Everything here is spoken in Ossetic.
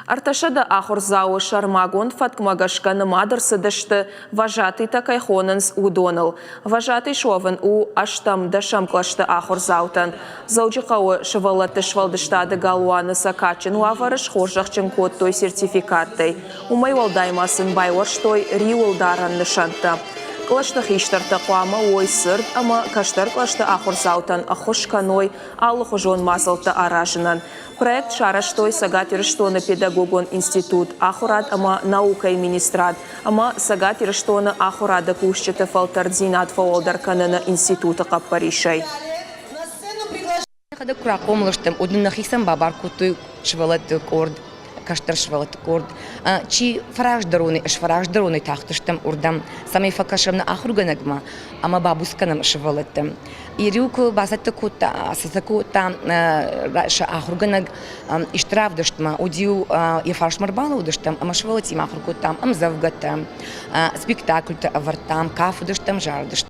300 ахуырдзауы сӕрмагонд фӕткмӕ гӕсгӕ нымад ӕрцыдысты, вожатыйтӕ кӕй хонынц, уыдоныл. Вожатый суӕвын у ӕстӕм-дӕсӕм кълӕсты ахуырдзаутӕн. Дзӕуджыхъӕуы сывӕллӕтты сфӕлдыстады галуаны сӕ кадджын уавӕры схорзӕхджын кодтой сертификаттӕй. Уымӕй уӕлдай ма сын байуӕрстой риуылдарӕн нысӕнттӕ. Кълӕсты хистӕртӕ хъуамӕ уой цырд ӕмӕ кӕстӕр кълӕсты ахуырдзаутӕн ӕххуыс кӕной алыхуызон мадзӕлттӕ аразынӕн. Проект сарӕзтой Цӕгат Ирыстоны педагогон институт, ахуырад ӕмӕ наукӕйы министрад ӕмӕ Цӕгат Ирыстоны ахуырады кусджыты фӕлтӕрддзинад фӕуӕлдӕр кӕныны институты хъӕппӕрисӕй. Нӕхӕдӕг куы рахъомыл стӕм, уӕд нын нӕхицӕн бабар кодтой сывӕллӕтты къорд, кӕстӕр сывӕллӕтты къорд. Чи фӕраздӕронӕй, ӕзфӕраздӕронӕй тахтыстӕм уырдӕм, цӕмӕй фӕкӕсӕм нӕ ахуыргӕнӕгмӕ ӕмӕ бабуц кӕнӕм сывӕллӕтты. Ириу куы бацӕттӕ кодта, цӕттӕ кодта сӕ ахуыргӕнӕг исты равдыстмӕ, уыд-иу йӕ фарсмӕ ӕрбалӕудыстӕм ӕмӕ сывӕллӕттимӕ ахуыр кодтам ӕмдзӕвгӕтӕ, спектакльтӕ ӕвӕрдтам, кафыдыстӕм, зарыдыстӕм.